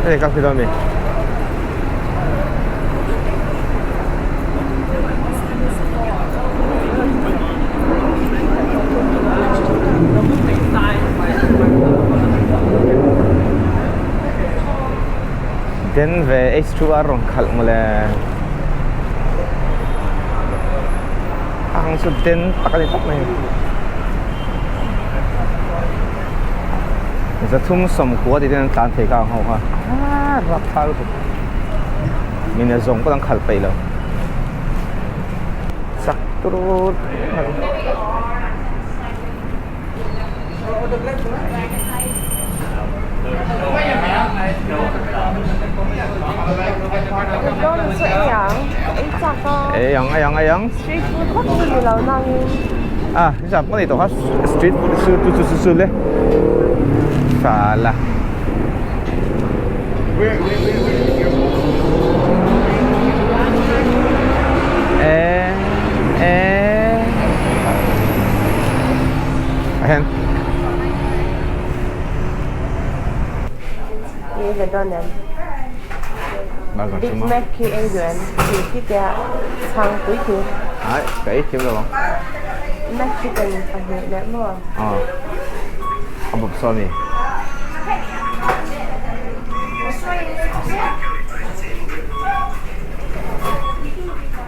Hei ka hrilh a mi. Den ve H2R rawn khalh mawle. A hang chu den tak a ni tawp mai. Zathum sawmkua tih ten an tlan thei ka ang ho kha ah rapthlak lutuk min a zawng pawh an khalh peih lo chak turut Ei ang ei ang ei ang Street food vak chu ni lo nangin Ah nizan pawh nei tawh kha street food chu chu chu chu le Salah Eh eh Ahem Ni le dawn em Big Mac khi ei duh em tih khi tia chhang pui khi Ai ka ei thiam lo ang Mac chicken pahnih leh maw Aw a bawp saw ami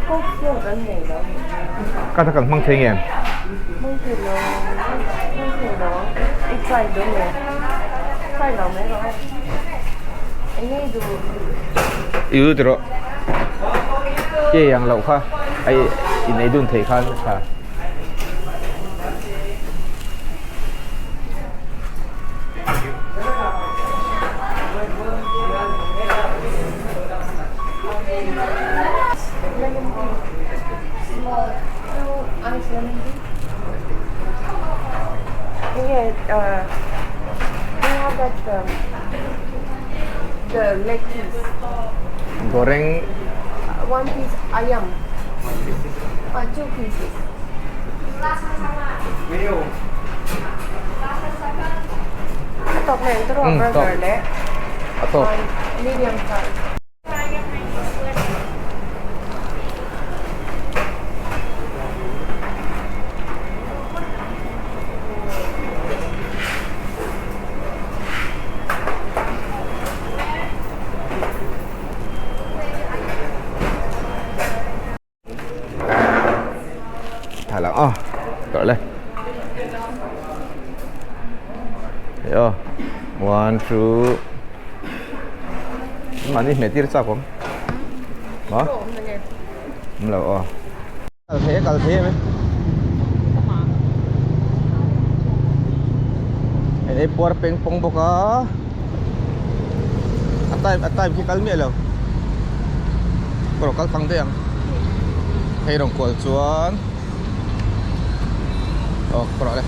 Coke float an nei lo Ka ta kan hmang thei nge Hmang thei lo hmang thei lo i try duh nge try lo mai rawh eng nge i duh I duh tih rawh ke ang loh kha ai in ei dun theih khan a tha. Lemon tea small two ice lemon tea enge uh do you have that um, the leg piece Goreng one piece ayam uh, two pieces A tawp leh eng Um burger tawp leh a tawp medium size. Thả lỏng oh gọi lên Hiểu one two mà đi mẹ tir sao cũng đó không là ờ thế cần thế mấy Hei puar peng pong bawk a a time a time khi kal miah lo ka rawn kal thang daih ang hei rawn kual chuan aw ka rawh le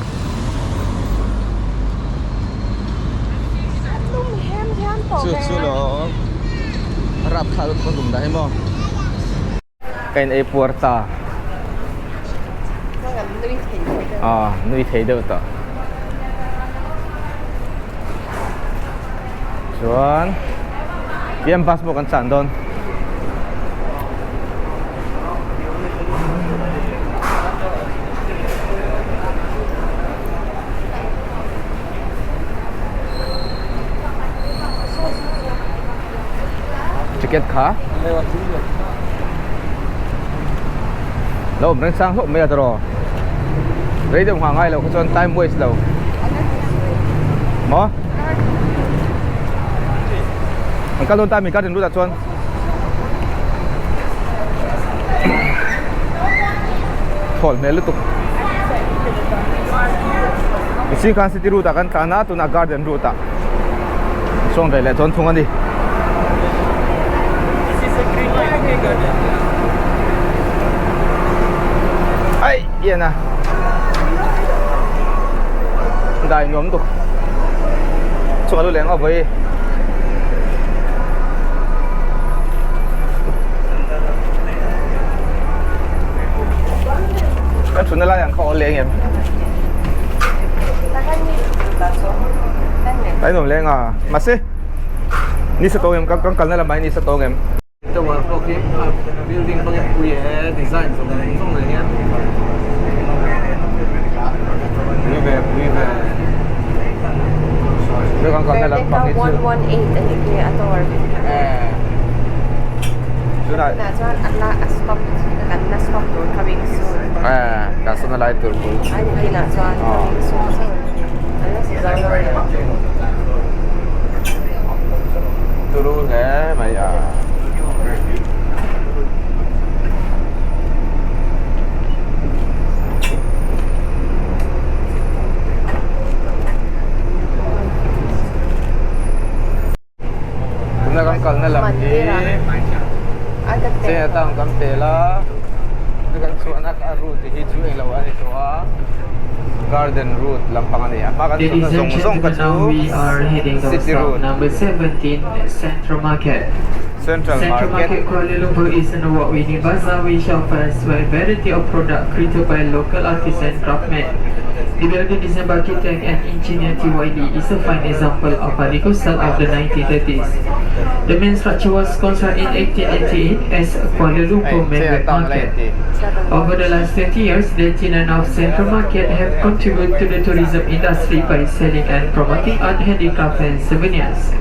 chu chu lo rap thla lutuk a tum dah hi maw. Ka in ei puar ta. Ah, nui thei deuh tawh. Chuan PM bus pawh kan chan dawn. Ticket kha lo awm reng sang hlawh mai a tawrh rei deuh nghah ngai lo kha chuan time waste lo maw an kal dawn ta mi garden route ah chuan thawl hmel lutuk mihring khan city route ah kan tlan a tunah garden route ah sawn ve leh dawn thung a ni. Ai ian a dai nuam tuk chu a lu leng a vawi. Kan thutna lai ang kha awl leng em? Ai nuam leng a mahse Ni sa tawng em kan kalna lamah hian ni sa tawng em? Tower pawh khi building pawh khi a pui e design zawng zawng nen hian. Pui ve pui ve. Kan kalna lam pang hi chu. 118 a nih khi a tower. Tunah Tunah chuan a la a stop kan la stop tur coming soon. Kan sana lai tur bul. A ni kinah chuan coming soon an la si zo lo nia. Turu hle mai a. Tuna kan kalna lam hi chei atang kan pel a tuna kan chhuahna a route hi chu englo a ni tawh a garden route lampang a ni a hma kan Ladies chhuahna and zawng zawng kha gentlemen, chu now we are heading to city stop route number 17, Central Market. Central Central Market Market Kuala Lumpur is an award-winning bazaar which offers wide variety of products created by local artists and craftsmen. The building designed by architect and engineer T.Y. Lee is a fine example of Art Deco style of the 1930s. The main structure was constructed in 1888 as Kuala Lumpur Hei Main chei Wet atang la Market. inti. Over the last 20 years, the tenants of Central Market have contributed to the tourism industry by selling and promoting art, handicraft and souvenirs.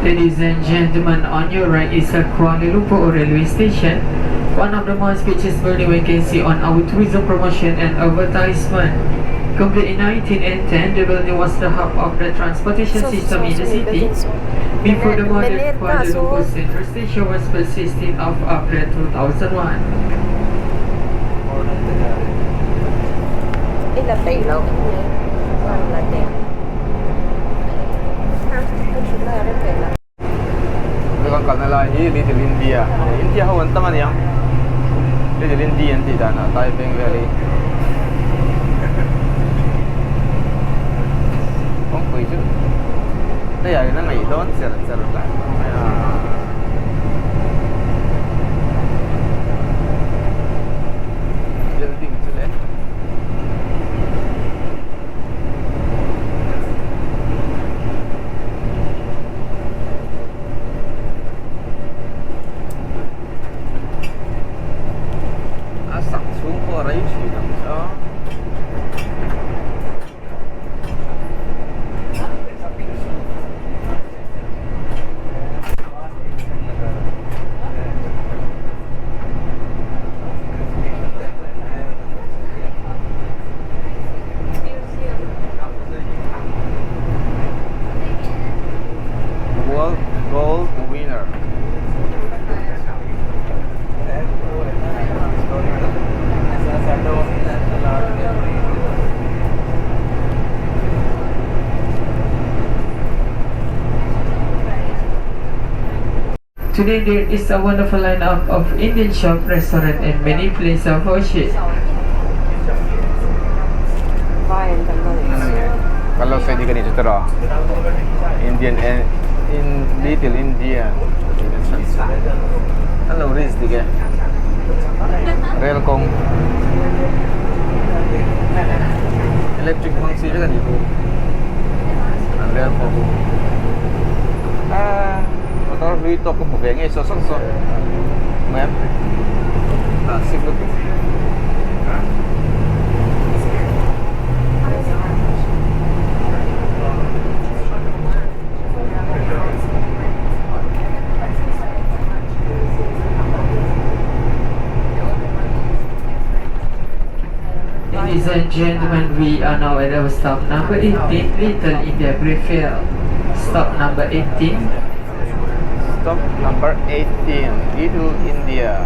Ladies and gentlemen, on your right is a Kuala Lumpur railway station, one of the most pictures building we can see on our tourism promotion and advertisement. Complete in 1910, the building was the hub of the transportation So, system so, in the so, city. building so. Before the modern Menir Kuala na, so. Lumpur Central Station was built 16 of April 2001. I la peih lo a ni chuan la teh ka thutna a rem ve lo. Tuna kan kalna lai hi Little India India ho an tam a niang Little India an tih danah Taiping vel hi kawngpui chu hei ah hian a ngaih dawn cher cher hle mai a. Building chu le. A sak chhung pawh a rei thin ang chu a. World Gold Winner. Today there is a wonderful lineup of Indian shop, restaurant and many places of worship. Vai an tam a nih chu. Kan lo sawi dik a nih chu tawh Indian in Little India tih te chhan chu an lo risk dik e rail kawng electric hmang chi vek a nih chu an rail pawh chu ah motor hlui tawk ka hmu ve ngei saw saw saw map ah sik lutuk. Ladies and gentlemen, we are now at our stop number 18, Little India Brickfield. Stop number 18. Stop number 18, Little India.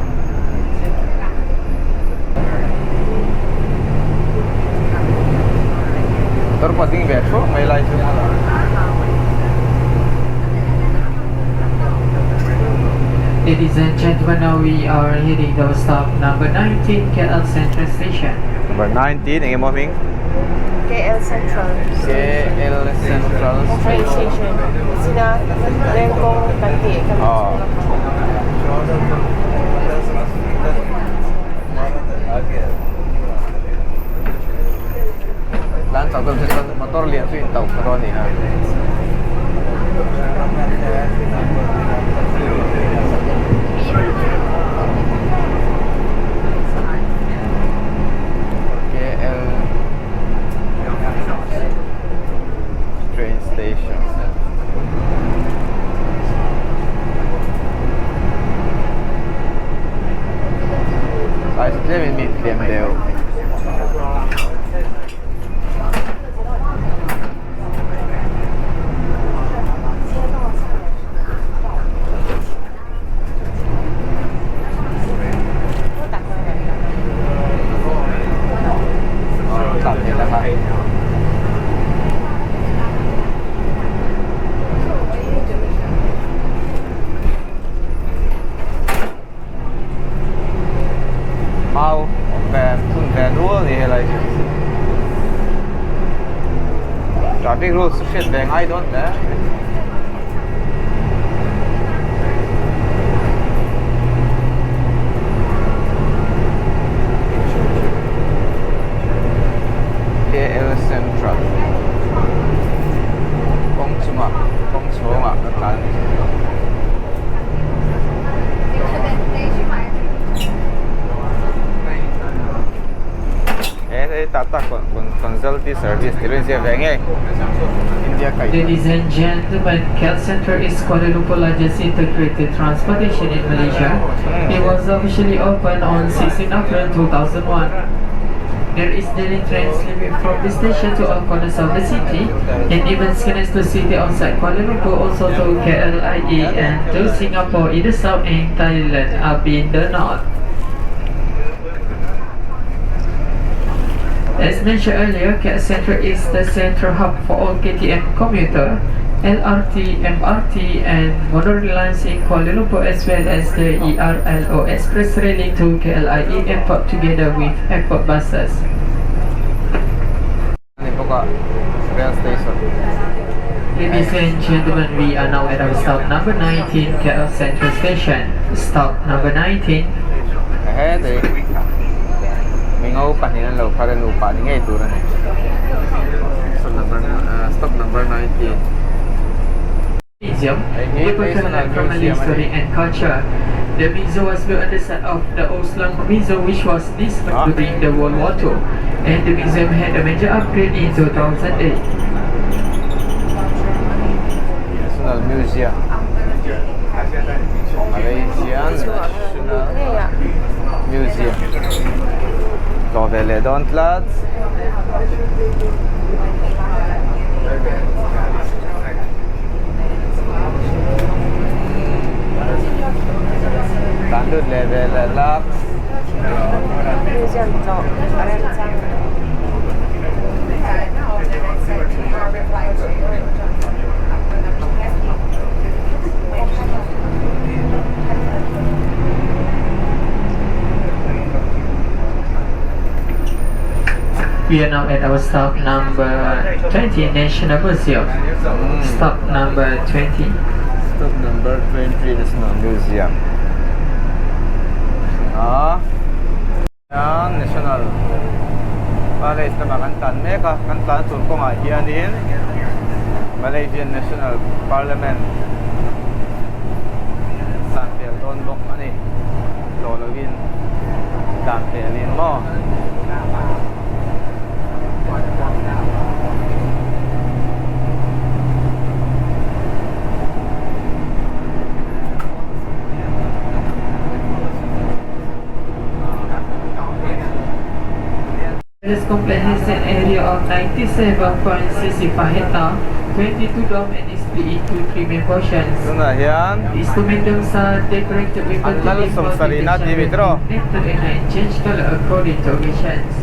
Motor pawh ding ve thuak mai lai chu. Ladies and gentlemen, now we are heading to stop number 19, KL Central Station. Number 19, eng emaw hming? KL Central KL Central Train Station china lengkawng kan tih kan chhung a Tlan chauh dawn chuan motor lian chu in tauh kha dawn a ni a. KL Train Station. Tlai chu tlemin mi intlem deuh. Mau awm ve phun ve nual a ni helai chu traffic rules chu hriat ve ngai dawn hle. KL Central kawng chungah kawng chhawngah ka tlan a ni. He hei Tata Consultancy Service tih rin zia ve ngei India kaih. Ladies and gentlemen, KL Central is Kuala Lumpur largest integrated transportation in Malaysia. It was officially opened on 16 April 2001. There is daily trains leaving from the station to all corners of the city and even connects to city outside Kuala Lumpur, also to KLIA and to Singapore in the south and Thailand up in the north. As mentioned earlier, KL Central is the central hub for all KTM commuter, LRT, MRT and monorail lines in Kuala Lumpur as well as the ERLO Express Rail link to KLIA Airport together with airport buses. Ani bawk a rail station. Ladies and gentlemen, we are now at our stop number 19, KL Central Station. Stop number 19. Ehe tei mingo pahnih an lo phar a nupa ni ngei tur a ni. Stop number stop number 19. Museum, Hei hi the National Peranakan family Museum a ni. history and culture. The museum was built on the site of the Oslang Museum, which was dismantled during the World War II, and the museum had a major upgrade in 2008. National Museum Malaysian National Museum tlawh ve leh dawn tlat. Tan lut leh ve leh lak. Museum tlawh a remchang. We are now at our stop number 20, National Museum. Stop number 20. Stop number 20 National Museum. A hian National Palace lamah kan tlan mek a, kan tlan tur kawngah hianin Malaysian National Parliament tlan pel dawn bawk a ni. Tlawh lovin tlan pelin maw. This complex has an area of 97.65 hectare, 22 dome and is split into three main portions. Tunah hian These two main domes are decorated with An lal sawmsarih na tih mi tiraw. and change color according to occasions.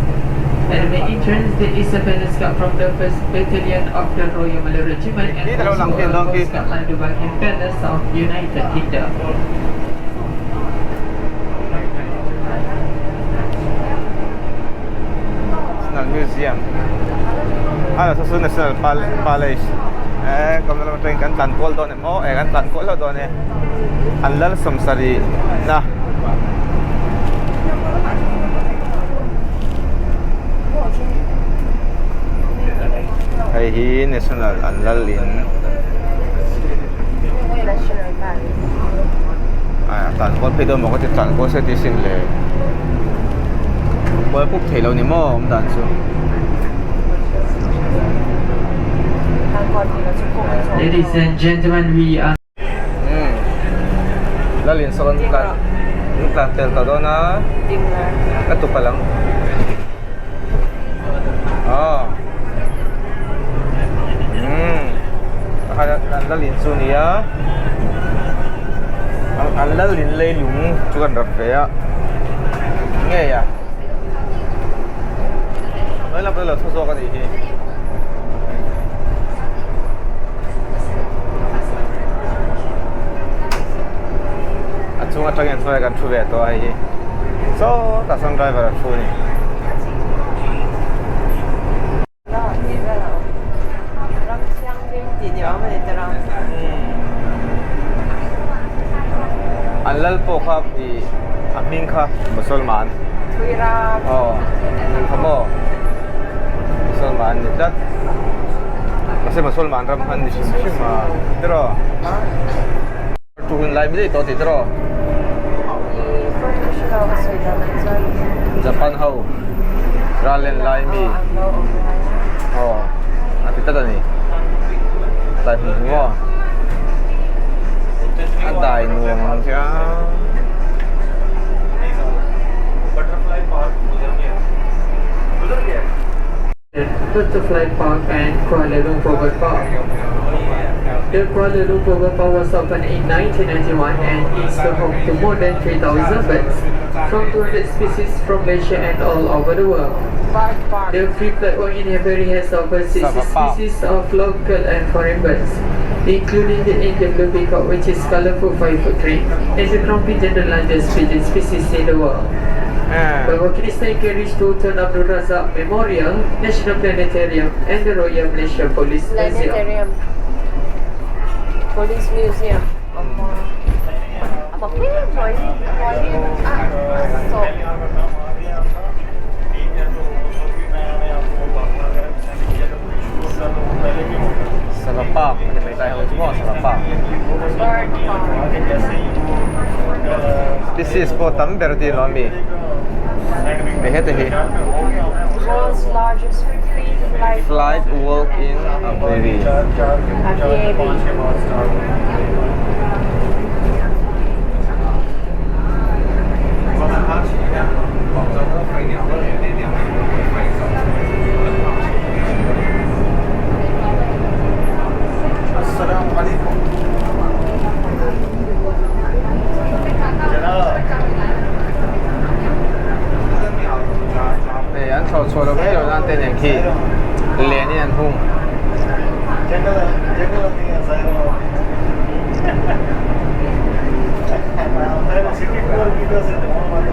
At the main entrance, there is a palace guard from the 1st Battalion of the Royal Malay Regiment and Dito lang also lang, a donkey. Coast Guard line to Buckingham Palace of United Kingdom. National Museum a saw saw National Palace eh kam lam atangin kan tlan kual dawn em aw eh kan tlan kual lo dawn e an lal sawmsarih na. Hei hi National an lal in a tlan kual phei dawn maw ka ti tlan kual se tih sin le kual pup thei lo ni maw awm dan chu. Ladies and gentlemen, we are Umm Lalin saw an tlan an tlan tel ta dawn a ka tupa lang aw umm an lalin chu a ni a an lalin leilung chu kan rap ve a ngei a hnuai lam pawh a lo thu zawk a nih hi. A chung atangin hnuaiah kan thu ve tawh a hei hi sawtah sawn driver a thu a ni. An lal pawh kha ih a hming kha Musalman aw kha maw Musalman ni tlat. Mahse Musalman ram khan ni hrim hrim a tiraw tu hun lai mi daih tawh tih tiraw Japan ho ral len lai mi aw a ti tlat a ni tlai hmun hi maw a dai nuam ang che a. Butterfly Park and Kuala Lumpur Bird Park. The Kuala Lumpur Bird Park was opened in 1991 and is the home to more than 3,000 birds from 200 species from Malaysia and all over the world. The free platform in Hebei has over 60 species of local and foreign birds, including the Indian blue peacock, which is colorful 5 foot 3, and the crown pigeon, the largest pigeon species in the world. By walking distance, you can reach to Tun Abdul Razak Memorial, National Planetarium, and the Royal Malaysia Police Museum. Planetarium Police Museum Sava park a ni mai tlai ho chu maw sava park species pawh tam ber tih lo ami hei heta hi flight walk in aviary. Hei an thlawh chhuah loh mai loh nan te nen khi len in an hung.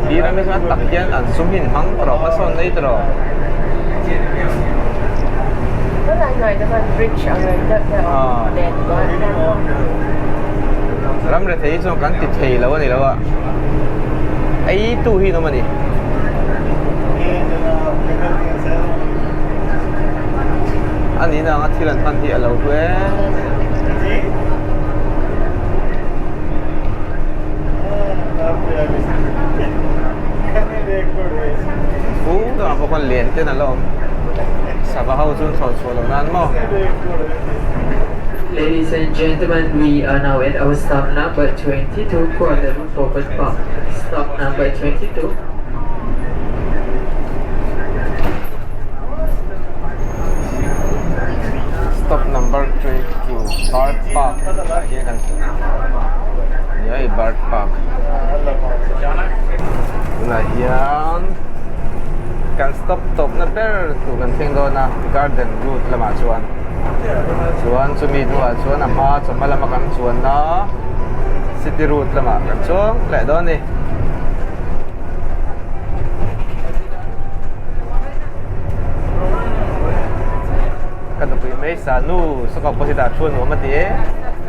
Hi ram hi chuan tak hian an sum hi an hmang tawh hmasawn daih tawh. Ram rethei hi chuan kan ti thei lo a ni lo a, ei tu hi an awm a ni. A nihna anga thil an hman hi a lo hlu em. Fur ah pawh khawn lian ten a la awm. Sava ho chu thlawh chhuah loh nan maw. Ladies and gentlemen, we are now at our stop number 22 Kuala Lumpur Bird Park. Stop number 22. Stop number 22 Bird Park tah hian kan nia hei Bird Park tunah hian kan stop tawpna ber tur kan thleng dawn a garden route lamah chuan chuan chumi hnuah chuan a hma chawhma lama kan chuanna city route lamah kan chuang leh dawn a ni. Grace-a nu saw opposite ah thu nuam a ti em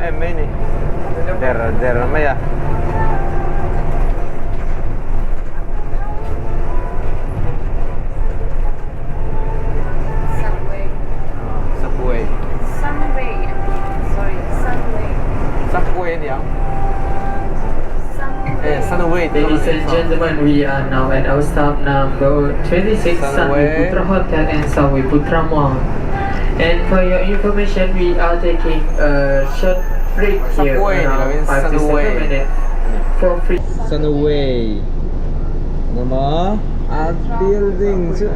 em mai a ni der der mai a. Subway. Subway. Sunway. Sorry, Sunway. Subway a niang. Sunway. Sunway Ladies and gentlemen, we are now at our stop number 26 Sunway Sunway. Putra Hotel and Sunway Putra Mall. And for your information, we are taking a short break here Subway, around 5 to 7 Sunway. minutes for free. Sunway nama a building chu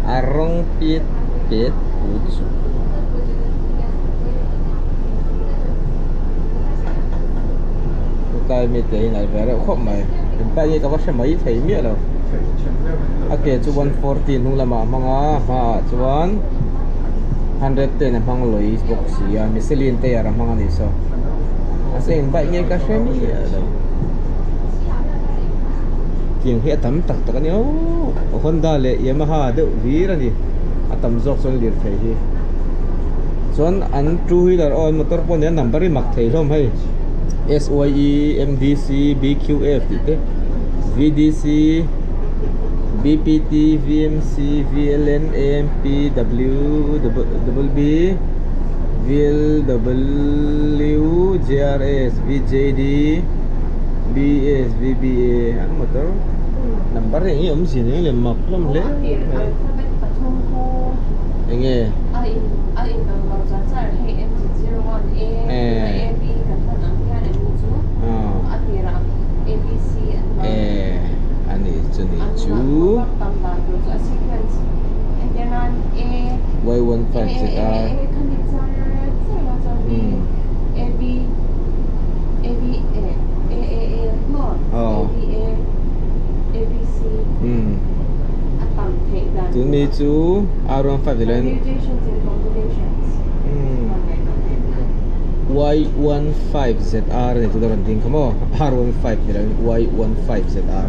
a rawng pit pet put chu tlai mi te hi nalh ve reuh khawp mai engpah nge ka va hre mai thei miah lo a ke chu 140 hnung lamah a hmang a a hmaah chuan 110 a hmang lawi bawk si a michelin tyre a hmang a nih saw mahse eng bike nge ka hre miah lo tiang hi a tam tak tak a ni aw Honda leh Yamaha deuh hlir a ni a tam zawk chuan lirthei hi chuan an two wheeler aw an motor pawh nia number hi mak thei hlawm hei S Y E M D C B Q F tih te V D C B P T V M C V L N A M P W double B V L W J R S V J D B S V B A an motor number eng nge awmzia eng lem mak hlawm hle mai eng nge eh ani chu ni chu y 15 z r aw umm tun mi chu r 15 ni loin umm y 15 z r a ni tuna rawn ding kha maw r 15 ni loin y 15 z r.